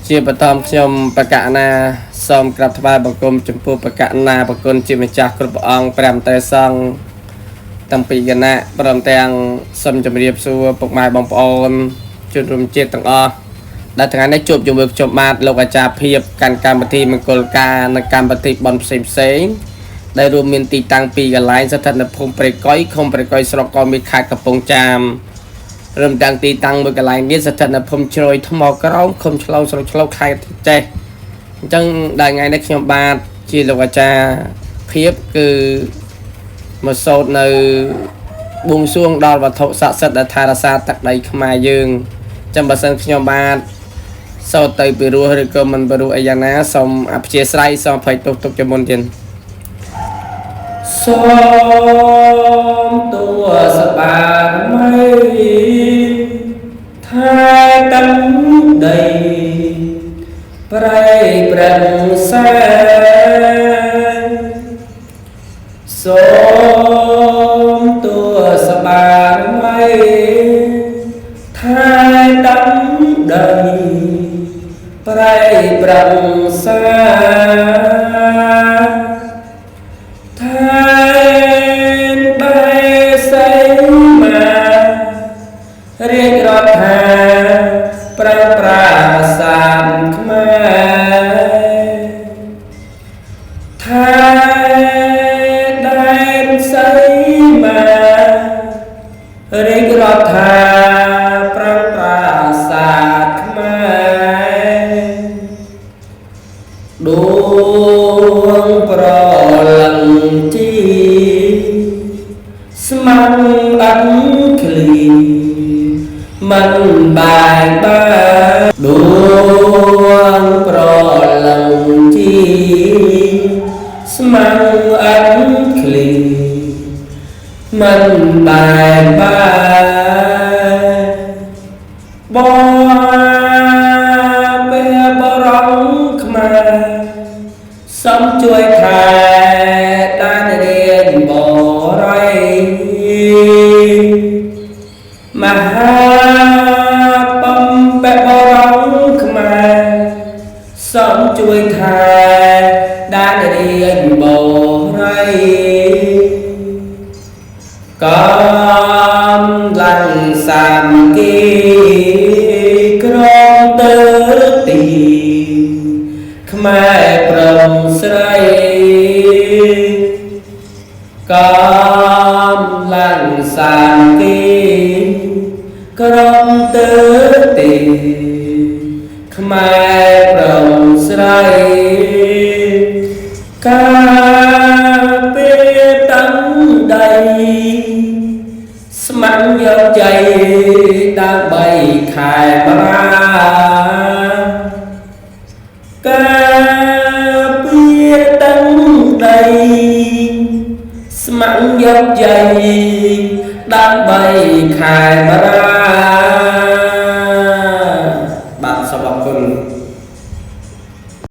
ជាបឋមខ្ញុំបកណាសូមក្រាបថ្វាយបង្គំចំពោះបកណាប្រគុណជាម្ចាស់គ្រប់ព្រះអង្គព្រះមន្តេសង្ឃតាំងពីគណៈព្រមទាំងសូមជម្រាបសួរពុកម៉ែបងប្អូនជនរួមជាតិទាំងអស់ដែលថ្ងៃនេះជួបជាមួយខ្ញុំបាទលោកអាចារ្យភាពកាន់កម្មវិធីមង្គលការនិងកម្មវិធីបុណ្យផ្សេងផ្សេងៗដែលរួមមានទីតាំងពីរកន្លែងស្ថិតនៅភូមិព្រៃកុយឃុំព្រៃកុយស្រុកកោមីខេត្តកំពង់ចាម រួមទាំងទីតាំងមួយកន្លែងទៀតស្ថិតនៅភូមិជ្រោយថ្មក្រោមឃុំឆ្លងស្រុកឆ្លងខេត្តចេះអញ្ចឹងដល់ថ្ងៃនេះខ្ញុំបាទជាលោកអាចារ្យភាពគឺមកសូត្រនៅបួងសួងដល់វត្ថុស័ក្តិសិទ្ធិដែលថែរក្សាទឹកដីខ្មែរយើងអញ្ចឹងបើសិនខ្ញុំបាទសូត្រទៅពីរោះឬក៏មិនពីរោះអីយ៉ាងណាសូមអព្យាស្រ័យសូមអភ័យទោសទុកជាមុនទៀតសូមតួសបារមីថែទឹកដីប្រៃប្រឹងសែនសូមតួសបារមីថែទឹកដីប្រៃប្រឹងសាន ថែនបែសីមារាជរដ្ឋាប្រាប្រាសាទខ្មែរថែដែនសីមារាជរដ្ឋាប្រាប្រាសាទខ្មែរ ដួងប្រលឹងជីស្មាំងអិនឃ្លីមិនបែកបាដួងប្រលឹងជីស្មាំងអិនឃ្លីមិនបែកបាបពេលបរងខ្មែរ សូមជួយថែដានរៀនបរិយមហាបំពបរងខ្មែរសូមជួយថែដានរៀនបរិយកំលាំងសាមគ្គីក្រមទៅទី ខ្មែរប្រុសស្រីកំលាំងសាមគ្គីក្រមទៅទីខ្មែរប្រុសស្រីការពេលតាំងដីស្ម័គ្រយកជ័យដើម្បីខេមរា ការពារទឹកដីស្ម័គ្រយកជ័យដើម្បីខេមរាបាទសូមអរ